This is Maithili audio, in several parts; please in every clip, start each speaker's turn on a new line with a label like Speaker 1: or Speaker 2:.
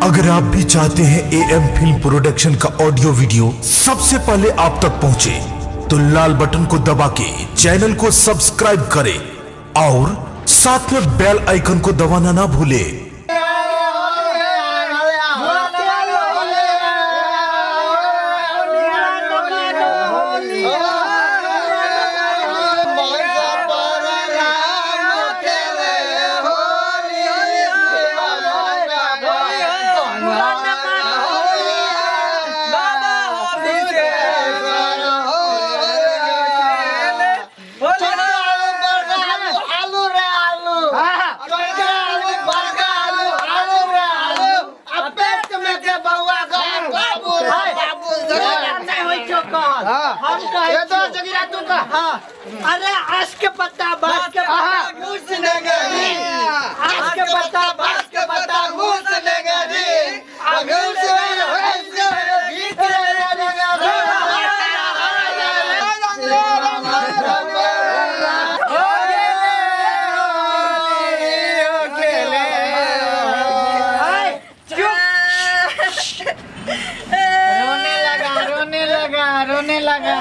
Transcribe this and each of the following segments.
Speaker 1: अगर आप भी चाहते हैं एएम फिल्म प्रोडक्शन का ऑडियो वीडियो सबसे पहले आप तक पहुंचे, तो लाल बटन को दबा के चैनल को सब्सक्राइब करें और साथ में बेल आइकन को दबाना ना भूलें।
Speaker 2: अरे आस के पत्ता बास के पत्ता घुस नगरी, आस के पत्ता बास के पत्ता घुस नगरी, घुस रोने लगा, रोने लगा, रोने लगा।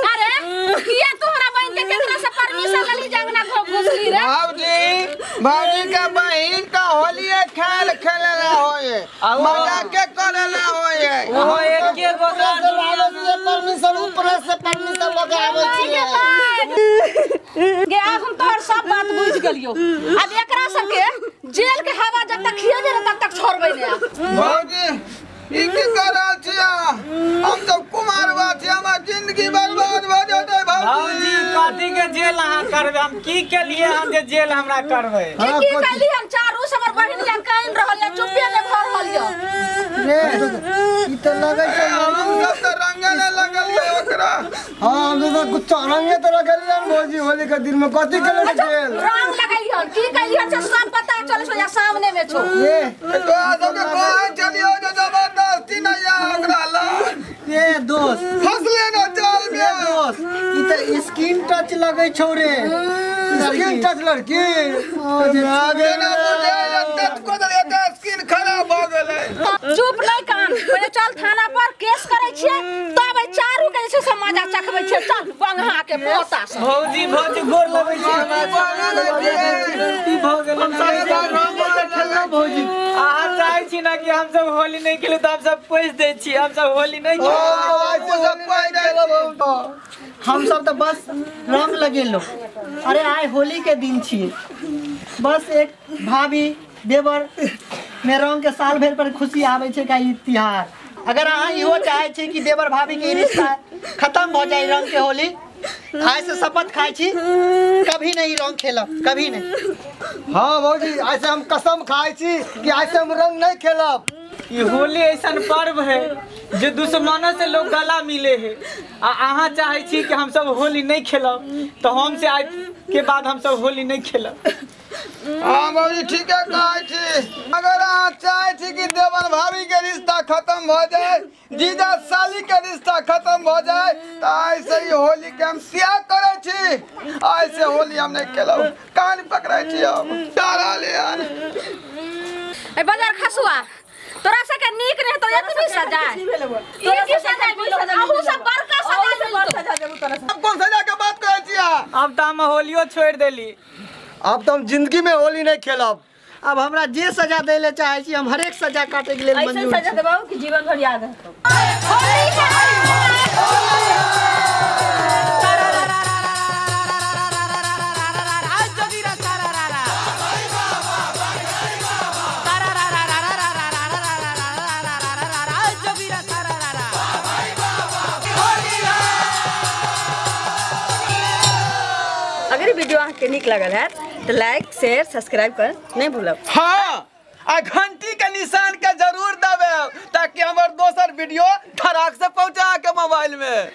Speaker 3: अरे किया तोहरा बहन के केकरा से परमिशन लेली जंगना घुसली रे?
Speaker 4: भौजी, भौजी का बहन का होली खेल खेलला होए, मजा के करला होए।
Speaker 2: ओहो एके गो
Speaker 4: परमिशन ऊपर से परमिशन लगावे छी।
Speaker 3: गे आब हम तोहर सब बात बुझ गेलियो। अब एकरा सब के जेल के हवा जब तक खिएबे न तब तक छोड़बे ने।
Speaker 4: भौजी ई की कर रहल छिया? हम सब कुमार बा छी, हमर जिंदगी बर्बाद भ जेतै।
Speaker 2: भौजी कथी के जेल अहाँ करबै? हम की के लिए हम जे जेल हमरा करबै?
Speaker 3: की कहली हम चारू से हमर बहिन के काइन रहल या चुपे ने भ रहल या।
Speaker 4: रे ई त लगै छै हम सब त रंगे ने लगलियै ओकरा।
Speaker 5: हां हम त कुछ रंगे त लगलियै भौजी होली के दिन में कथी के लेल जेल
Speaker 3: रंग लगलियै? की कहलियै से सब पता चलै छौ या सामने में छौ।
Speaker 5: ए
Speaker 4: तो सब के कहै चलियो जे जबरदस्ती नै आ ओकरा लग।
Speaker 2: ए दोस्त
Speaker 4: फसले न चल
Speaker 5: बे दोस्त,
Speaker 2: ई त स्किन टच लगै छौ रे।
Speaker 5: स्किन टच लड़की ओ जे
Speaker 4: आगे ना बुझे टच को देलियै त स्किन खराब भ गेलै।
Speaker 3: चुप नै कान, पहिले चल थाना पर केस करै छियै तब ए चारू के जे छै से मजा चखबै छियै। चल बंगहा के पोता से।
Speaker 2: भौजी भौजी गोर लगै छी। भ गेलै भौजी। अहाँ चाहै छी ना कि हम सब होली नहीं खेलू त हम सब पैस दै छी। हम सब होली नहीं खेलू,
Speaker 6: हम सब तो बस रंग लगेलो। अरे आइ होली के दिन छियै, बस एक भाभी देवर में रंग के साल भर पर खुशी आबै छै का ई त्योहार। अगर अहाँ इहो चाहे छी कि देवर भाभी के रिश्ता खत्म भ जाए रंग के होली, आइ से शपथ खाइ छी कभी नहीं रंग खेलब, कभी नहीं।
Speaker 5: हाँ भौजी आइ से हम कसम खाइ छी कि आइ से हम रंग नहीं खेलब।
Speaker 2: ये होली ऐसा पर्व है जो दुश्मनों से लोग गला मिले है। आ अहाँ चाहे छी कि हम सब होली नहीं खेलब तो हम से आज के बाद हम सब होली नहीं खेलब।
Speaker 4: हाँ भौजी ठीक है कहै छी। अगर अहाँ चाहे छी कि देवर भाभी के रिश्ता खत्म भ जाए, जीजा साली के रिश्ता खत्म भ जाए, तो आइ से ही होली के हम त्याग करै छी। आइ से होली हम नहीं खेलब, कान पकड़ै छी हम डरल।
Speaker 3: ए बाजार खसुआ तोरा से के नीक रह तो एतबी सजा तोरा की सजा मिलत? अहू सब बड़का सजा मिलत।
Speaker 4: अब कोन सजा के बात करै छी?
Speaker 2: अब त हम होलियो छोड़ देली,
Speaker 5: अब तो हम जिंदगी में होली नहीं खेलब।
Speaker 6: अब हमरा जे सजा दै ले चाहे छी हम हरेक सजा काटे के लेल मंजूर
Speaker 7: ऐसन सजा देबाऊ कि जीवन भर याद रहतौ। अगर वीडियो अहाँके नीक लगल है तो लाइक शेयर सब्सक्राइब कर नहीं भूलब।
Speaker 4: हाँ आ घंटी के निशान के जरूर दबाब ताकि हमर दोसर वीडियो धड़ाक से पहुंचा के मोबाइल में।